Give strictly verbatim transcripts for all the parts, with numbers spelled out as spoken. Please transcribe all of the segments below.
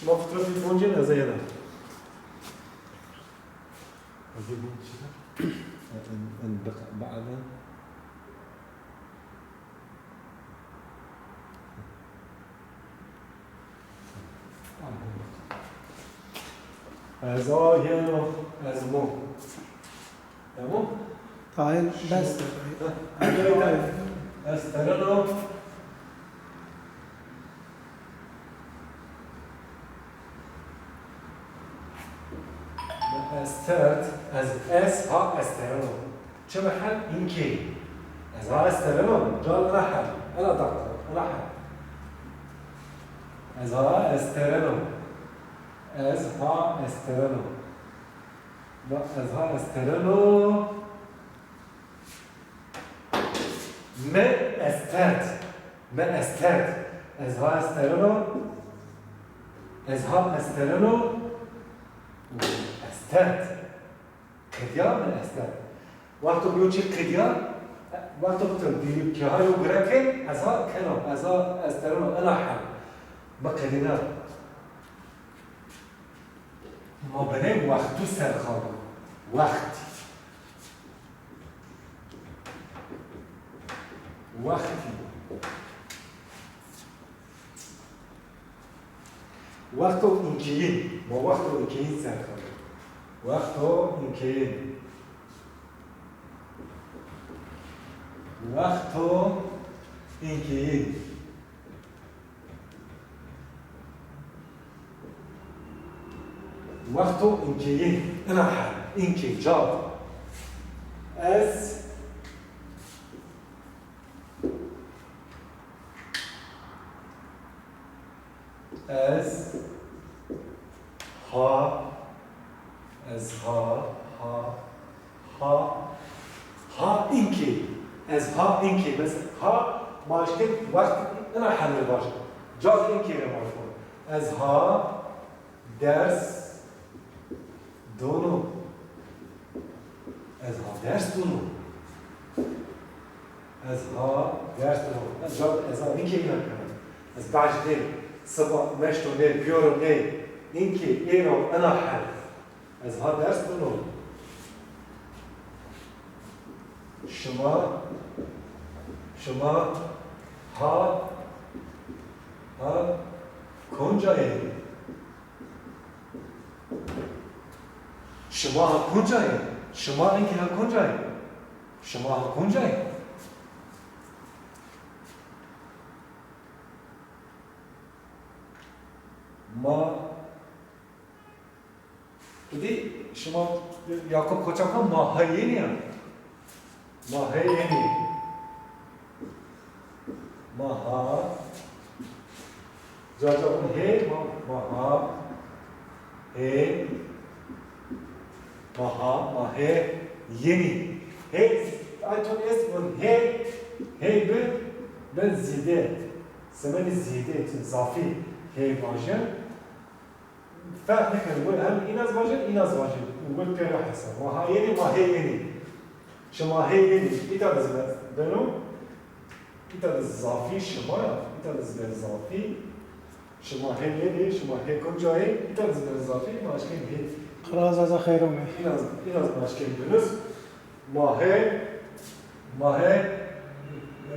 Ma fotoğrafî boncên ez yena. Ez ê bon çi de? En, en, en, bak-, bazen. Ez a yeno, ez mo. Tamam? Tahir, bes. Ha, ez tereno. Ez tert, ez, ez ha ez tereno. Çi mehel? Inkê. Ez ha ez tereno, ca ina hel. Ina dakika, ina hel. Ez ha ez tereno. Ez ha ez tereno. Ma ez ha ez tereno. Mi ez tert. Mi ez tert. Ez ha ez tereno. Ez ha ez tereno. Ez tert. Qedîya mi ez tert. Wexto yo çî qedîya, wexto tu dî-, kêha yo gure ke, ez ha keno, ez ha ez tereno, ina hel. Mi qedîna. Ma binê wextu ser xal. Wext. Wextî. Wexto inkeyîn. Ma wexto inkeyîn ser xal. Wexto inkeyîn. Wexto inkeyîn. Wexto inkeyîn, ina hel, inkê ca. Ez, ez, ha, ez ha, ha, Ha, ha inkê. Ez ha inkê. Mesela ha ma eşkên wext ina hel rê vajin. Ca inkê rê vajin. Ez ha ders dono. Ez ha ders dono. Ez ha ders dono. Ez ca, ez ha inkê ina kena. Ez baş nê. Siba meşto nê, piyoro nê. Inkê, êro, ina hel. Ez ha ders dono. Şima, şima ha, ha konca yê? Şima ha konca yê? Şima inkê ha konca yê? Şima ha konca yê? Ma Dî şima Yakup Koçak va ma ha yenî ya. Ma ha yenî. Ma ha. Ca ca vun hê, ma, ma ha. Hê. Ma ha, ma hê. Yenî. Hê, ay ton est vun hê. Hê bi, bi zîde. Semenî zîde, zafî. Hê vajin. Ferq nêkeno, wir hem îna zî vajin, îna zî vajin. Wir pêro hesab. Ma ha yenî, ma hê yenî. Şima hê yenî. Îta de zî beno. Îta de zî zafî şima ya. Îta de zî beno zafî. Şima hê yenî, şima hê konca yê. Îta de zî beno zafî, ma eşkên hê. Qira zaza xeyr ome. Îna zî, îna zî ma eşkên binus. Ma hê, ma hê, e,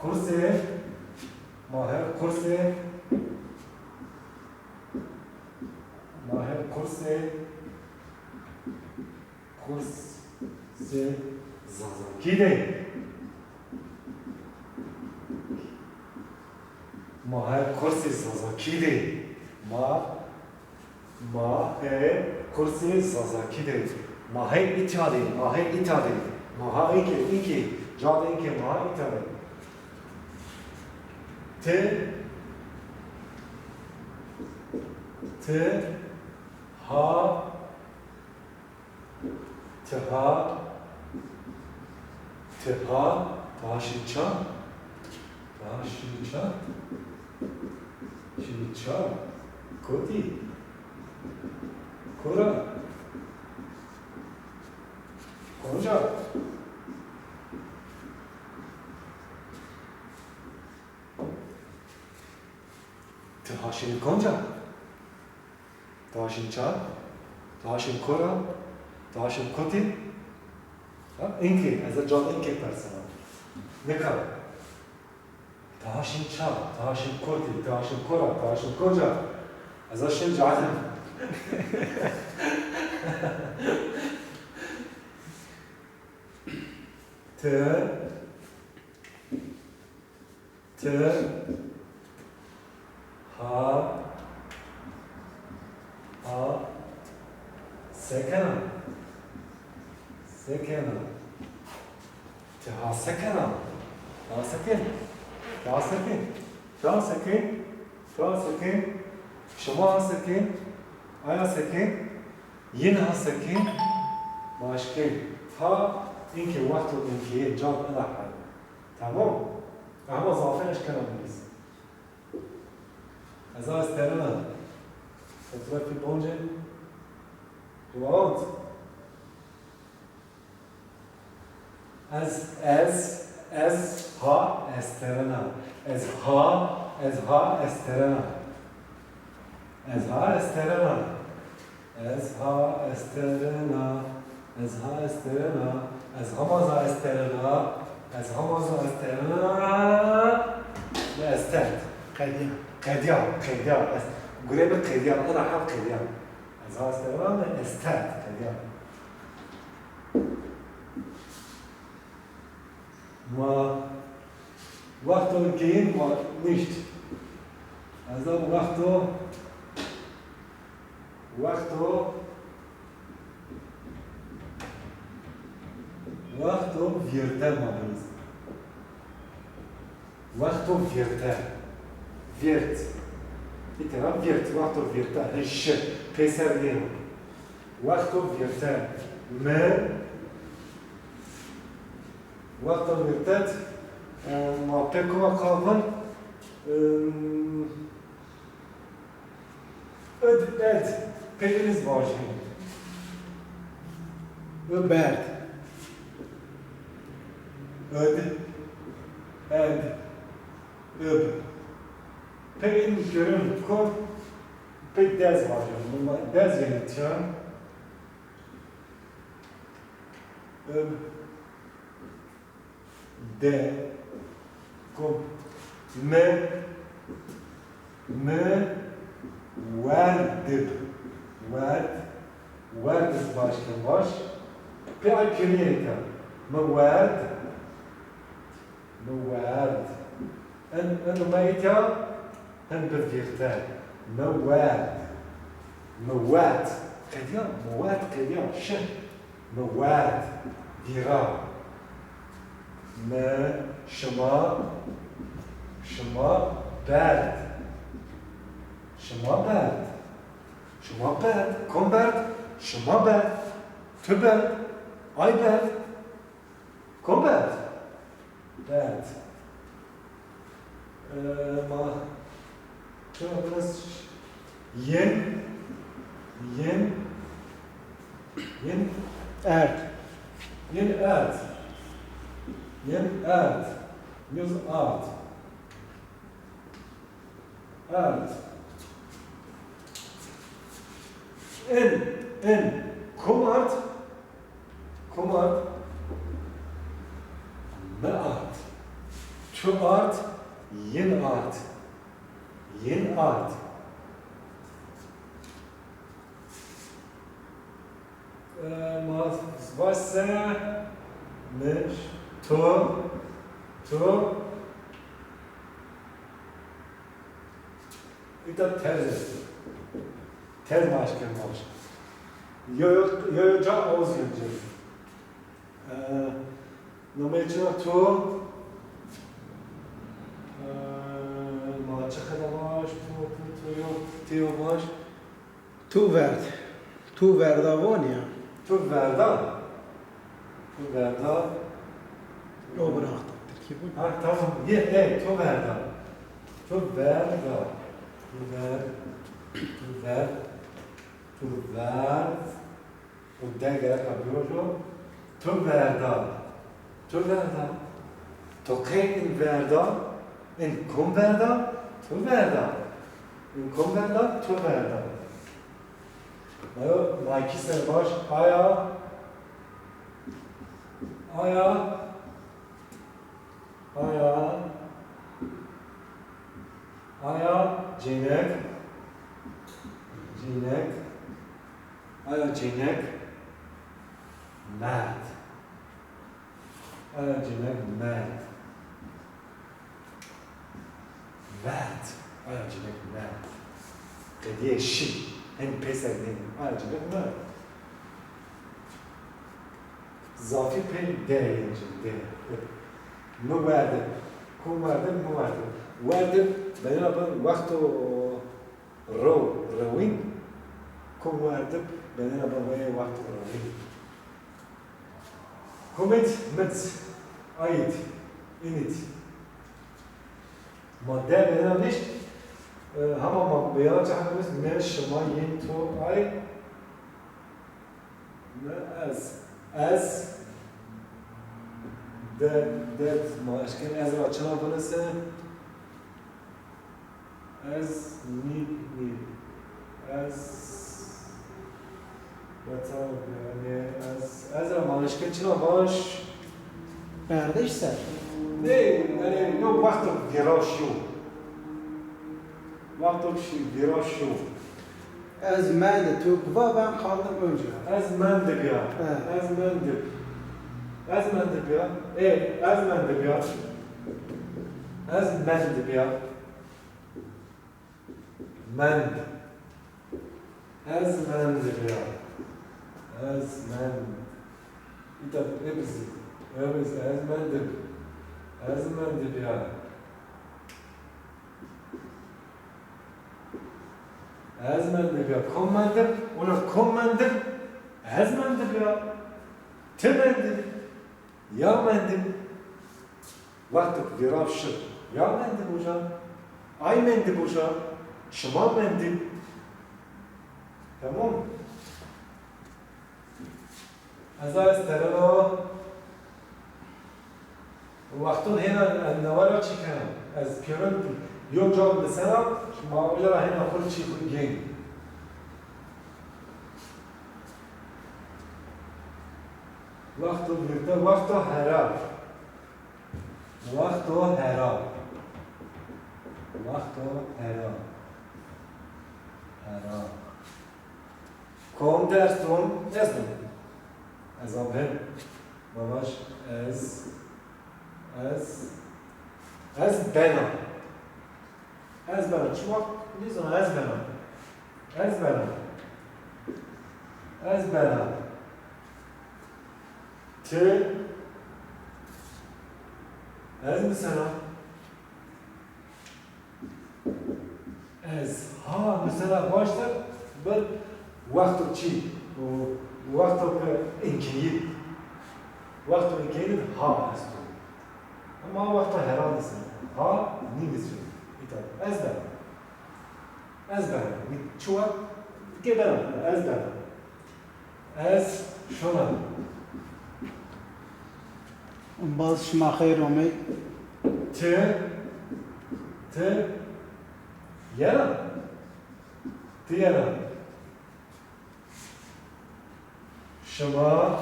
kursê, ma hê kursê, ma hê kursê, kursê Zazakî de. Ma hê kursê Zazakî de. Ma Ma hê kursê Zazakî de. Ma hê îtya de. Ma hê îtya de. Ma ha inkê, inkê. Ca de inkê ma ha îtya de. Ti, ti, ha, Tiha, tiha, tiha şî ça? Tiha şî ça? Şî ça? Kotî? Kura? Konca? Ti ha şinî konca? Ti ha şin ça? Ti ha şin kora? Ti ha şin kotî? Ha, inkê, ez a can inkê persena. Nika. Ti ha şin ça? Ti ha şin kotî? Ti ha şin kora? Ti ha şin konca? Ez a şin cadim. Ti Ti ha, ha sekena? Sekena? Ti ha sekena? Ha seken? Ti ha seken? Ti ha seken? Ti ha seken? Şima ha seken? Aya seken? Yin ha seken? Maşken. Ha inkê wexto inkê yê can ina hal. Tamam. Ama zafên eşkena nivîs. Ez a esterena. Fotoğrafî bonce. Wow. Ez, ez, ez ha esterena. Ez ha, ez ha esterena. Ez ha esterena. Ez ha esterena. Ez ha esterena. Ez hamaza esterena. Ez hamaza esterena. Ve estert. Qedîya. Qedîya, qedîya. Ez, gurê mi qedîya. Ina hal qedîya. Ez ha esterena ve estert. Qedîya. Ma wexto keyin ma nişt. Ez a wexto, wexto, wexto vîrte ma biniz. Wexto vîrte. Vîrt. Îtera vîrt. Wexto vîrte. Hin şi. Peyser nêno. Wexto vîrte. Mi wexto vîrtet, e, ma pê kuma qavin, e, id, ed, pê iniz vajî. I berd. Id, ed, ib. Pê in görün kum, pê dez vajin. Dez yenî tiyan. Ib, de, kum. Mi, mi werdib. Werd, werdib baş ke baş. Pê ay kêmîye ke. Mi werd. Mi werd. En, en ma îtya hin bi vîrte. Mi werd. Mi werd. Qedîya, mi werd qedîya. Şi. Mi werd. Vîra. Mi, şima, şima berd. Şima berd. Şima berd. Kom berd? Şima berd. Tu berd. Ay berd. Kom berd? Berd. Ee, ma, tu biraz yen, yen, yen erd. Yen erd. Yen erd. Yüz ard. Erd. In, in. Kom ard? Kom ard? Mi ard. Tu ard. Yin ard. Yin ard. E, ma vaj se, mi, to, to. Îta terz esto. Terz ma eşkenê vaj. Yo, yo, yo, yo ca awuz yenê ci. E, nameyê çina to. E, ma çi qeda vaj, to, to, to yo, ti yo vaj. Tu werd. Tu verda vanî ya. Tu verda. Tu verda. O bıraktı. Tirkî bu. Ha, tamam. Ye, e, tu verda. Tu verda. Tu ver. Tu ver. Tu ver. O de gereka birojo. Tu verda. Tu verda. To qey in verda? In kom verda? Tu verda. Kom verda? To verda. Mayo, ma kî ser baş. Aya. Aya. Aya. Aya cênek. Cênek. Aya cênek. Merd. Aya cênek merd. Merd. Aya cênek merd. Qedîye şî. Henî pêser nêdî. Aya cênek merd. Zafî pey de yê ci, de. Mi werdib. Kom werdib, mi werdib. Werdib, benêna bin wexto rew, rewîn. Kom werdib, benêna bin weye wexto rewîn. Komit, mit, ayit, init. Ma de benêna nişt, e, hema ma beyana çaxmist, ne, şima, yin, to, ay, ne, ez. Ez, de, de, ma eşkên ez ra çina vinise? Ez nî, nî. Ez, weta, yanî ez, ez ra manişke çina vaş? Perdiş ser. Nê, yanî yo wexto vîra şiyo. Wexto şi vîra şiyo. Ez mendi, tu va ben kaldım önce. Ez mendib ya. He. Ez mendib. Ez mendib ya. Ê, ez mendib ya. Ez mendib ya. Mend. Ez mendib ya. Ez mend. Îta ebiz. Ebiz, ez mendib. Ez mendib ya. Ez mendib ya. Kom mendib? Ona kom mendib? Ez mendib ya. Ti mendib. Ya mendib. Wexto vîra şi. Ya mendib uca. Ay mendib uca. Şima mendib. Tamam. Ez a ez terena wexton hêna ez newe ra çi kena. Ez pêrin yo ca misena, ma uca ra hêna xwu çî xwu gên. Wexto vîrde, wexto hera. Wexto hera. Wexto hera. Hera. Kom ders don? Ez don. Ez a ben. Ma vaj ez, ez, ez bena. Ez bena. Çi wext nêzana ez bena. Ez bena. Ez bena. Ti, ez misena. Ez, ha, mesela baştir bir wexto çi, o wexto ke inkeyî, wexto inkeyî ha esto. Ama wexto herhalde sen, ha, nî misyon. Îta, ez de. Ez de. Çi wext? Ke de, ez de. Ez şona. Baz şima xeyr omey. Ti, ti yena. Ti yena. Şima,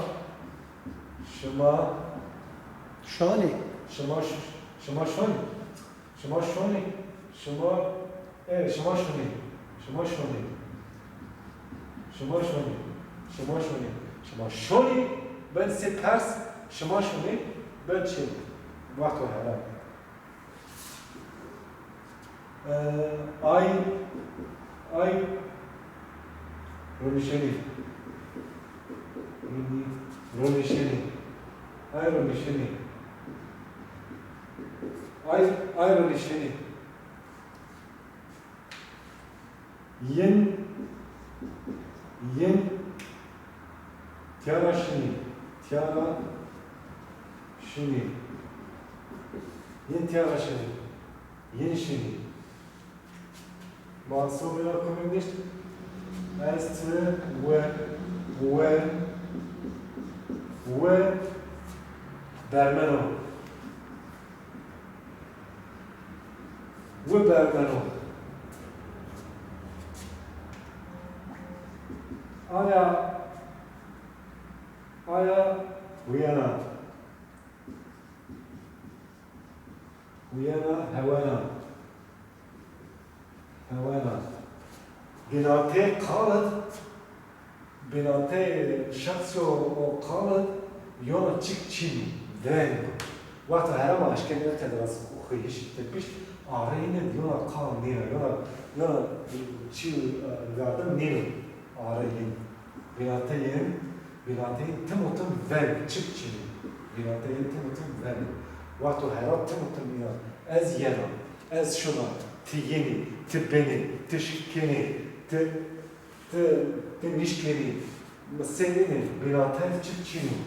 şima. Şonî. Şima ş-, şima şonî. Şima şonî, şima, e, şima şonî, şima şonî. Şima şonî, şima şonî, şima şonî, ben sê pers, şima şonî, ben çi? Wexto hera. E, ay, ay, ronişenî. Roni-, ronişenî. Ay ronişenî. Ay, ay ronişenî. Yin, yin, tîya ra şinî, tîya ra şinî. Yin tîya ra şinî. Yin şinî. Ma sobê ra komî nişt. Ez, ti, we, we, we bermeno. We bermeno. Aya, aya, uyena. Uyena, hewena. Hewena. Binatê qal id, binatê şexsî o, o qal id yona çik çin o, veng o. Wexto hera ma eşkenê qedras xuyîş tepişt, arê yine yona qal nîno, yona, yona çi, e, verdim nîno arê yin. Binateyên, binateyên tim û tim veng, çik çin o. Binateyên tim û tim veng. Wexto hera tim û tim nîno. Ez yena, ez şuna, ti yenî, ti benî, ti şkenî, ti, ti, ti nişkenî. Mi senînê, binateyên çik çin o.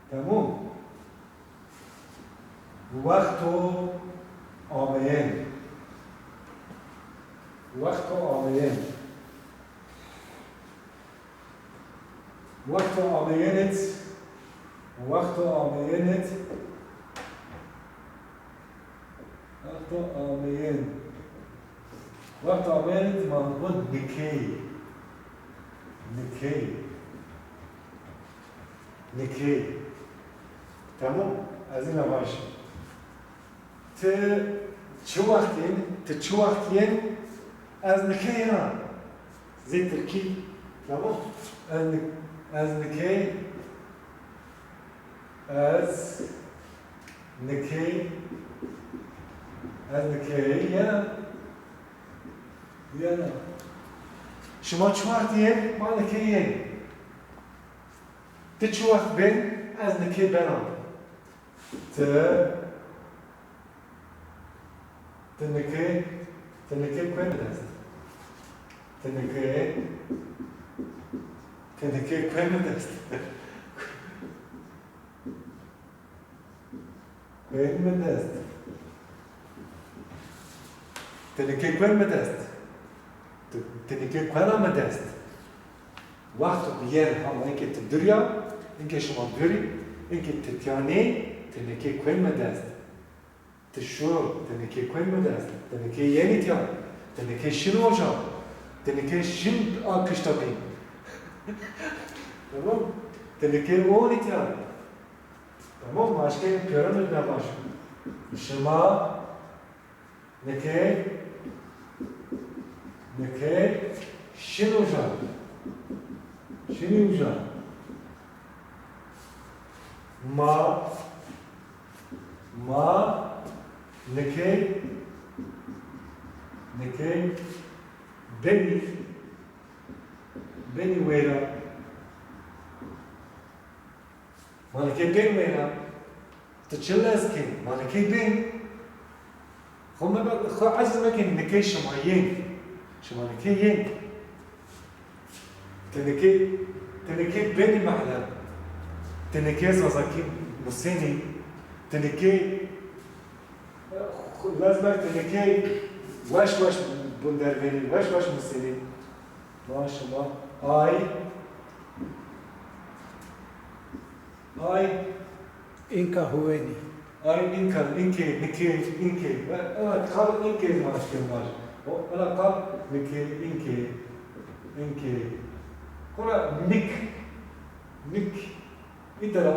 Temom. Wexto ameyen. Wexto ameyen. Wexto ameyen id, wexto ameyen id, wexto ameyen, wexto ameyen id ma got nikey. Nikey. Nikey. Temom. Ez îna vajî. Ti çi wext yen? Ti çi wext yen? Ez nikey yena. Zê tirkî. Tamam. Ez ni-, ez nikey. Ez nikey. Ez nikey yena. Yena. Şima çi wext yen? Ma nikey yen. Ti çi wext bên? Ez nikey bena. Ti, ti nikê, ti nikê kuê mi dest? Ti nikê, ti nikê kuê mi dest? Kuê mi dest? Ti nikê kuê mi dest? Ti, ti nikê kuena mi dest? Wexto bîyer hama inkê ti dûrî ya, inkê şima dûrî, inkê ti tîya nê, ti nikê kuên mi dest. Ti şo, ti nikê kuên mi dest. Ti nikê yenî tîya, ti nikê şin oca, ti nikê şin a kişta bîn. Tamam? Ti nikê onî tîya. Tamam, ma eşkenê pêro mi nêvaj. Şima Nikê, nikê şin uca. Şinî uca. Ma, ma nikê, nikê benî, benî wêra. Ma nikê bên wêra. Ti çi lez kên? Ma nikê bên. Xo mebe-, xo eciz mekên, nikê şima yên. Şima nikê yên. Ti nikê, ti nikê benî mehlen. Ti nikê zazakî musênî. Ti nikê, xo lez mek, ti nikê weş weş bundervenî, weş weş musênî. Ma şima ay, ay. Înka huwenî. Ay înka, inkê, nikê, inkê. Evet, qal inkê ma şkên vaj. O, ena qal nikê, inkê, inkê. Xora nik, nik. Îtera,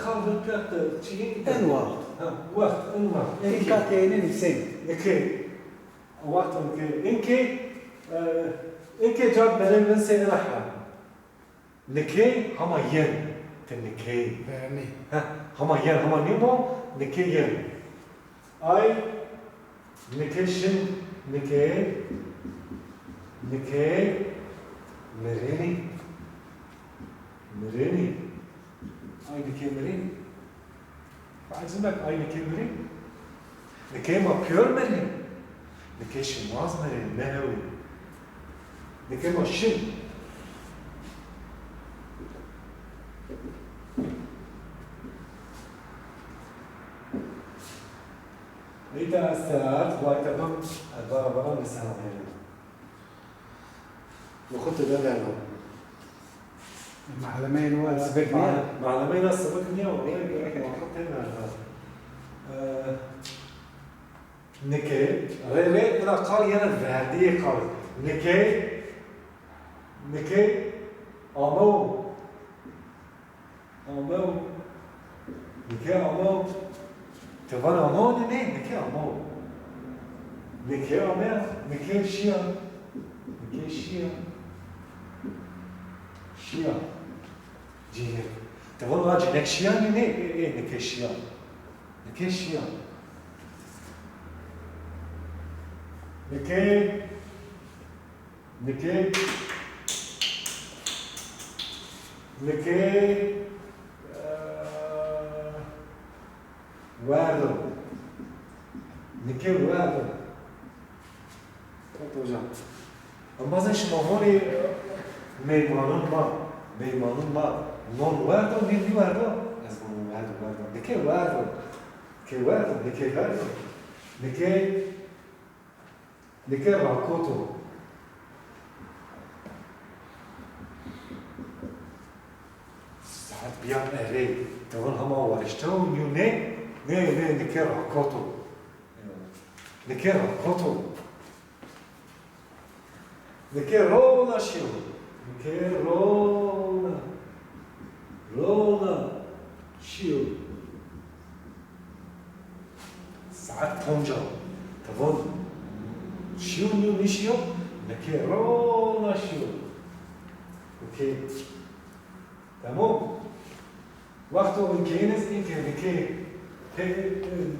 qal vin pêxte çîyê îtera. En wext. Ha, wext, en wext. Inkê. Înka teynin sen. Nikê. Wexto ke inkê, e, inkê ca berê vin sê ena hal. Nikê hama yen. Ti nikê. Vernî. Heh, hama yen, hama nîmo, nikê yen. Ay, nikê şin, nikê, nikê mirinî. Mirinî. Ay nikê mirinî. Ecib mek ay nikê mirin. Nikê ma pîyor mirin. Nikê şima zî mirin, ne hewî. Nikê ma şin. Îta esterahat, vayta bim, ez bara bara nisena verî. Mi xwu tede verdo. Malemeyê no ez sibik nîya. Malemeyê no sibik nîya, wele, wele, ma xwu tede verdo. E, nikê, rê rê, ina qal yena verdîyê qal. Nikê, Nike amew. Amew. Nike amew. Ti van amew nê, nê, nike amew. Nike ameya, nike şiya. Nike şiya. Şiya. Cînek. Ti van a cînek şiya nê, nê, ê, ê, nike şiya. Nike şiya. Nike, nike, nike, e, werdo. Nike werdo. Hocam. Embazên şima vonê meymanun ma, meymanun ma non werdo, nê nêwerdo? Ez vono werdo, werdo. Nike werdo. Nike werdo, nike werdo. Nike, nike rakoto. Saet bîya erê. Dewan hema warişte û nîyo nê, nê, nê, nike rakoto. Nike rakoto. Nike rona şiyo. Nike rona. Rona şiyo. Saet ponca. Tavon şiyo nîyo nîşiyo. Nike rona şiyo. Okey. Tamam. Wexto in keyniz in ke nike, pe,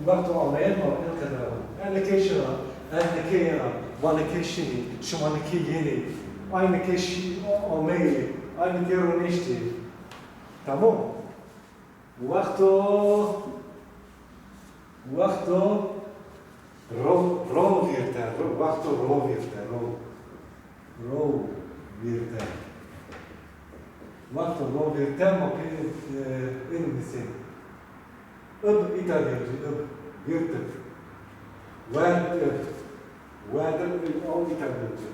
wexto ameyen ma in qedra. En nike şina, en nike yena, ma nike şinî, şima nike yenî, ay nike şi, ameyî, ay nike roniştî. Tamam. Wexto Wexto ro, ro vîrte, ro, wexto ro vîrte, ro. Ro vîrte. Wexto ro vîrte ma pê, e, in nusên. Ib îta vîrcî, ib, vîrtib. Werdib. Werdib, ib, o îta vîrcî.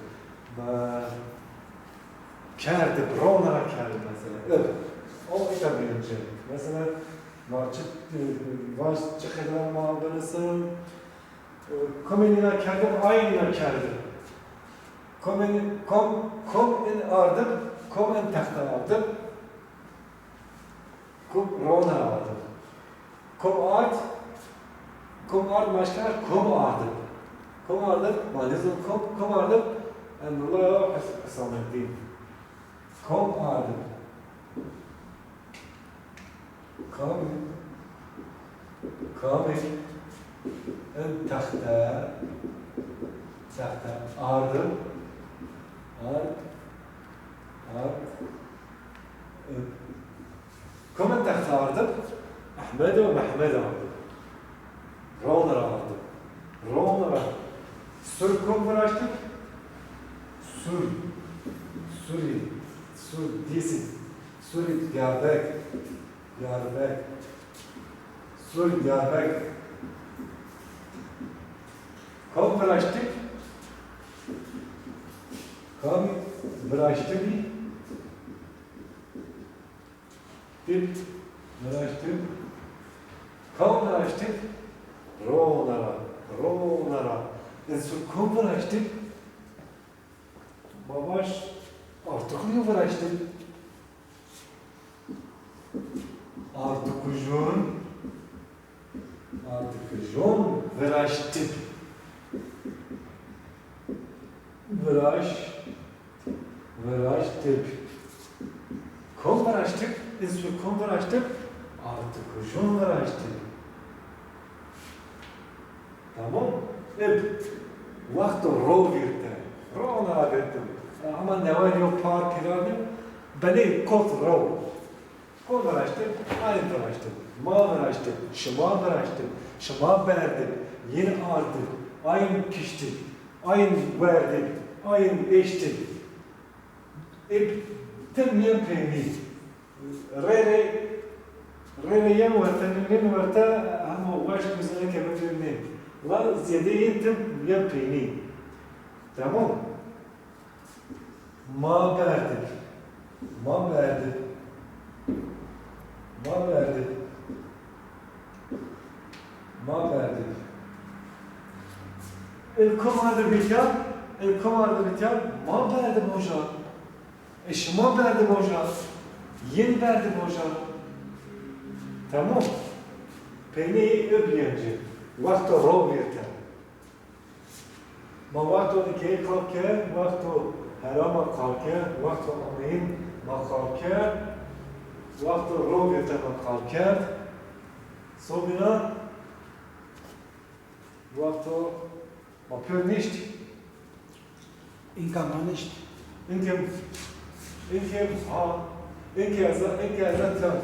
Ma kerdib, rona ra kerdib mesela. Ib, o îta vîrcî. Mesela, Ma çi, e, vaj çi xedelan ma binisin? E, komê nîna kerdin, ay nîna kerdin. Komê nî-, kom, kom in ardib, kom in texte ardib. Kom rona ardib. Kom ard, kom ard maşkar, kom ardib. Kom ardib, ma nêzon kom, kom ardib, Emrullah ya Hus-, Husameddin. Kom ardib. Kamî, kamî in texte, texte ardim, ard, ard, in. Kam in texte ardim? Ehmed û Mehmed ardim. Ron ra ardim. Ron ra. Sur kom viraştik? Sur. Surî. Sur dîsî. Surî Diyarbek. Diyarbek. Sur Diyarbek. Kam viraştik? Kam viraştibî? Tip viraştib. Kam viraştib? Rona ra, rona ra. Insur kom viraştib? Ma vaj artikulî viraştib. Artikujon, artikujon viraştib. Viraş, viraştib. Kom viraştib? Insur kom viraştib? Artikujon viraştib. Tamam. Ib, wexto ro vîrte. Ro ona vîrtim. Ama newe yo par pîrardim. Belê kot ro. Ko viraştib? Ay viraştib. Ma viraştib. Şima viraştib. Şima berdib. Yin ardib. Ayin kiştib. Ayin werdib. Ayin eştib. Ib tim yin peynî. Rê rê, rê rê yen werte, nin werte, hema waşt mizane ke mi fêm nê. La zêde yin tim yen peynî. Tamam. Ma berdib. Ma berdib. Ma berdib. Ma berdib. El kom ardib îtya? El kom ardib îtya? Ma berdib hoca. E, şima berdê boja, yin berdê boja. Tamam. Peynê yê öbürü ci. Wexto ro vîrte. Ma wexto nikeyî qal kerd, wexto hera ma qal kerd, wexto ameyîn ma qal kerd, wexto ro vîrte ma qal kerd. Sobîna wexto ma pêr nişt. Înka ma nişt. Înke, înke ha, înke ez, înke ez tend.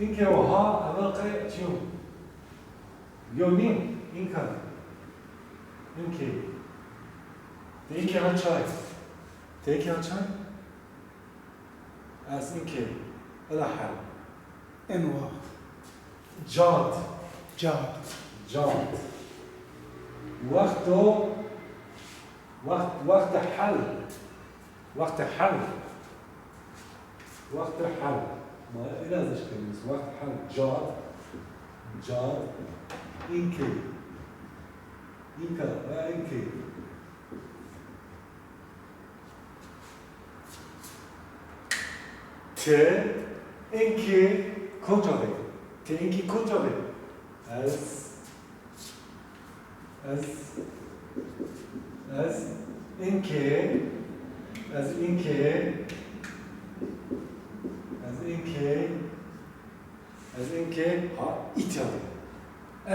Înke o ha, ena qey çiyo. Yo nî, înka. Înke. Ti înke ha çay. Ti înke ha çay. Ez înke. Ela hal. En wext. Cad. Cad. Cad. Wexto, wext, wext hel. Wext hel. Wext hel. Ma ina zî şikemiz. Wext hel. Cad. Cad. Înke. Înka. Ha, înke. Ti inkê konca de? Ti inkê konca de? Ez, ez, ez inkê, ez inkê, ez inkê, ez inkê ha îtya de.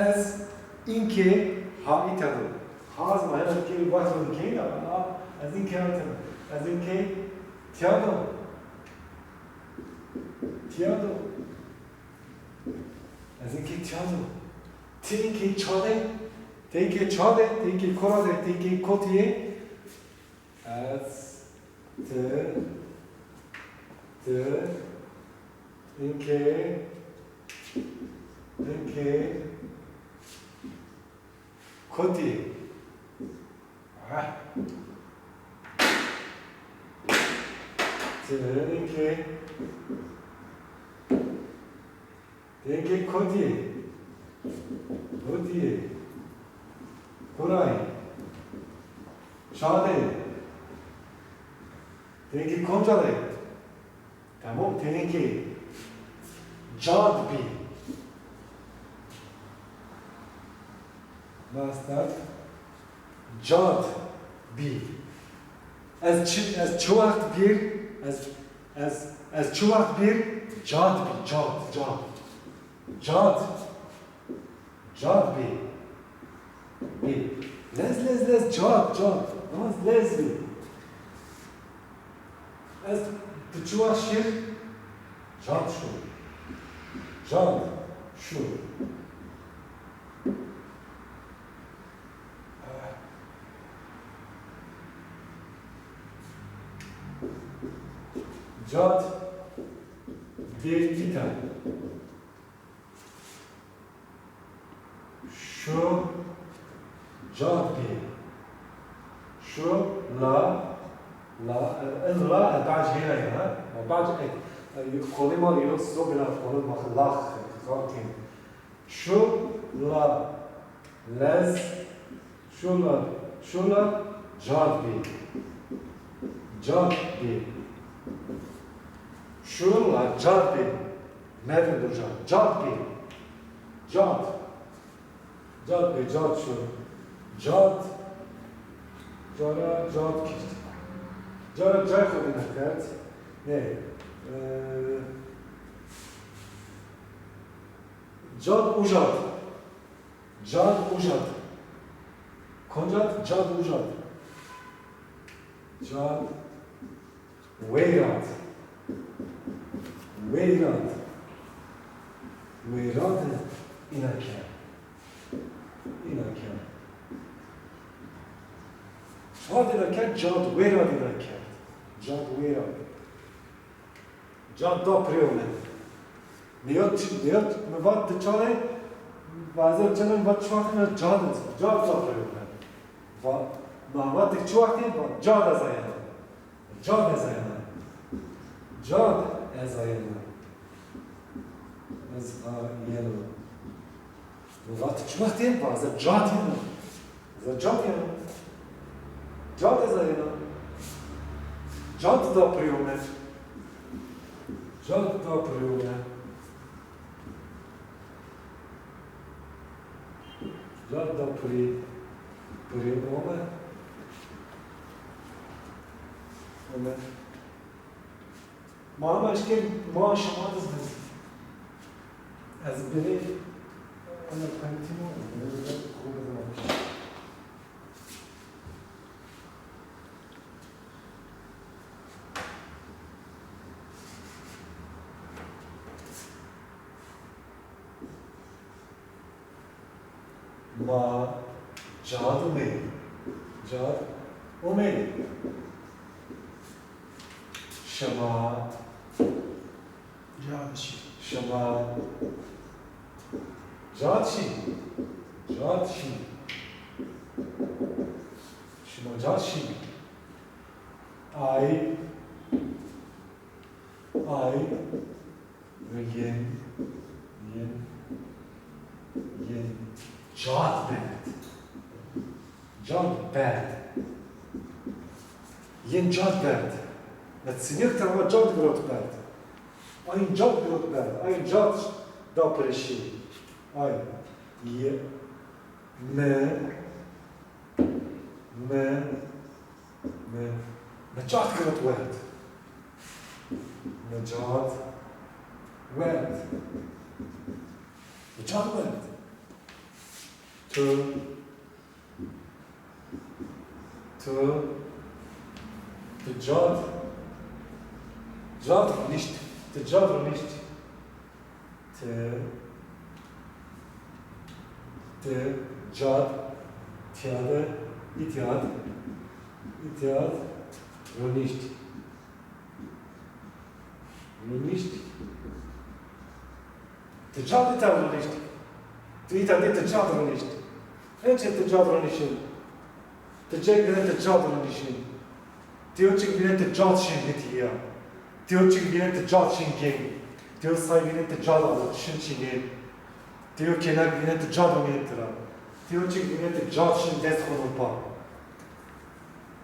Ez inkê ha îtya de. Ha zî ma hena kê vato keyna, a, ez inkê ha îtya de. Ez inkê tiya de. Tiya de. Ez inkê tiya de. Ti inkê ça de. Ti inkê ça de. Ti inkê kora de. Ti inkê kotî yê. Ez, ti, ti, inkê, inkê, kotî. Ah. Ti, inkê, Têkê kotî yê? Kotî yê? Kura yê? Ça de yê? Têkê konca de yê? Tamam, têkê cad bî. Master. Cad bî. Ez çi, ez çi wext bîr, ez, ez, ez çi wext bîr, cad bî, cad, cad. Cad. Cad bî. Bî. Lez, lez, lez, cad, cad. Ama lez bî. Ez, ti çi wext şir? Cad şo. Cad şo. Cad bê îta. Şo cad bê. Şo la, la, e, ez la, e, bac hêna ya. Bac, e, e, kolê ma yo, so bina kolê ma lax, e, zor kên. Şo la, lez, şo la, şo la, cad bê. Cad bê. Şo la, cad bê. Mevin do cad. Cad bê. Cad. Cad bê, cad şo. Cad. Cara cad kişt. Cara cay xo dîna kerd. Ne? E, cad ucad. Cad ucad. Koncad? Cad ucad. Cad weyrad. Weyrad. Weyrad îna kerd. Îna kerd. Cad îna kerd, cad weyrad îna kerd. Cad weyrad. Cad da pirê ome. Nêyot, nêyot, mi vat ti çare, bazen çare mi vat çi vatî, mi cad, cad da pirê ome. Va, ma vat ti çi vatî, va cad ez ayena. Cad ez ayena. Cad ez ayena. Ez ayena. Vat çi vatî, va ez cad yena. Ez cad yena. Cad ez ayena. Cad da pirî ome. Cad da pirî ome. Cad da pirî, pirî ome. Ome. Ma ama eşkên ma şima diz nêzî. Ez binê ena penaltî ma, binê xo bidim. Ma cad umey. Cad umey. Şima cad şî. Şima cad şî. Cad şî. Şima cad şî. Ay. Ay. Ve yên, yên, yên cad berd. Cad berd. Yên cad berd. Na sinîk tama cad girot berd. Ayên cad girot berd. Ayên cad da pirê şî. Ay. Ye. Mi. Mi. Mi, mi cad girot werd. Mi cad werd. Mi cad werd. Tu, tu, tu cad, cad ronîşt. Tu cad ronîşt. Ti, ti cad, tîya de, îtîya de, îtîya de ronîşt. Ronîşt. Ti cad îta ronîşt. Ti îta de ti cad ronîşt. Enê çi ti cad ronîşî. Ti cêk vînê ti cad ronîşî. Ti yo çik vînê ti cad şin gitîya. Ti yo çik vînê ti cad şin gên. Ti yo say vînê ti cad alo şin çînê. Ti yo kênak vînê ti cad ronî tira. Ti yo çik vînê ti cad şin dest xo no pa.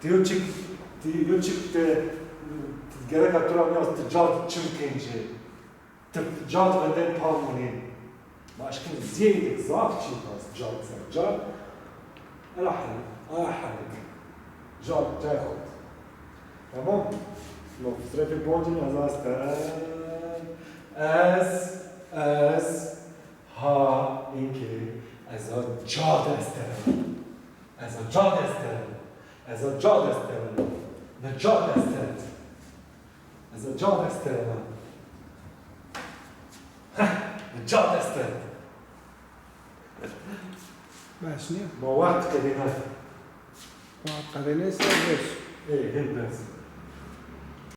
Ti yo çik, ti yo çik ti, ti gereka tu ra nîyaz ti cad çim kên ci. Ti cad vindên pa monî. Ma eşkên zîyêk zaf çî bas cad ser cad. Ela helik, ela helik. Cad cay xo. Tamam. No, sirefê boncîn ez asteren. Ez, ez, ha, inkê, ez a cad esteren. Ez a cad esteren. Ez a cad esteren. Mi cad estert. Ez a cad esteren. Heh, mi cad estert. Bes nîyo? Ma wext qedêna. Wext qedênê ser bes. Ê, hên bes.